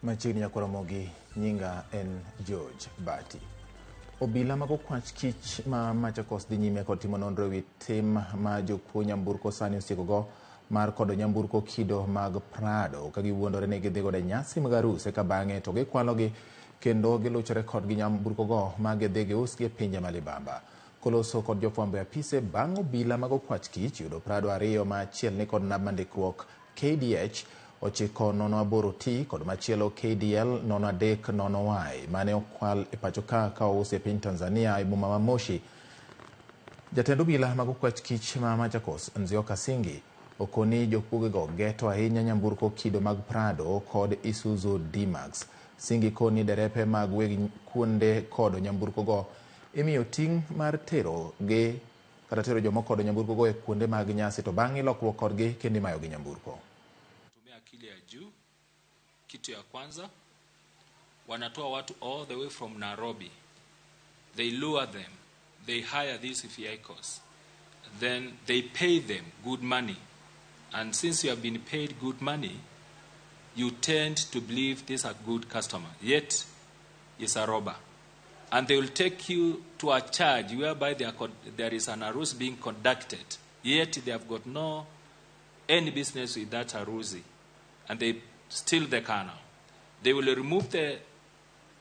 Machiegni nyakwaramogi, nyinga en George Bati. Obila mag okwach kich ma Machakos dhi nyime kod timo nonro ewi tim ma jokuo nyamburko sani osiekogo mar kodo nyamburko kido mag Prado ka giwuondore ni gidhi godo e nyasi mag arus eka bang'e to gikwalogi kendo giluchore kodgi nyamburkogo ma gidhi giusgi e pinje ma libamba. Koloso kod jofwambo e apise bang' obila mag okwach kich yudo Prado ariyo ma achiel ni kod namba ndikruok KDH 908T kod machielo KDL 030Y mane okwal e pacho ka ka ousi e piny Tanzania e boma ma Moshi. Jatend obila mag okwach kich ma Machakos, Nzioka Singi, okoni jokuogego geto ahinya nyamburko kido mag Prado kod Isuzu D-Max. Singi koni derepe mag weg kuonde kodo nyamburkogo imiyo ting' mar tero gi kata tero joma okodo nyamburkogo e kuonde mag nyasi to bang'e ilokruok kodgi kendo imayogi nyamburko. Tumia akili ya juu. Kitu ya kwanza, wanatoa watu all the way from Nairobi. They lure them. They hire these vehicles. Then they pay them good money. And since you have been paid good money, you tend to believe this is a good customer. Yet, it's a robber. And they will take you to a charge whereby there is an arrest being conducted. Yet they have got no any business with that arusi. And they steal the car now. They will remove the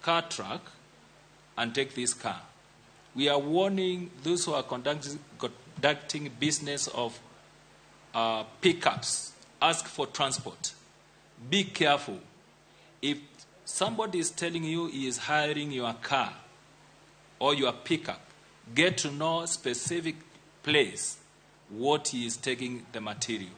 car truck and take this car. We are warning those who are conducting business of pickups, ask for transport. Be careful. If somebody is telling you he is hiring your car or your pickup, get to know specific place what he is taking the material.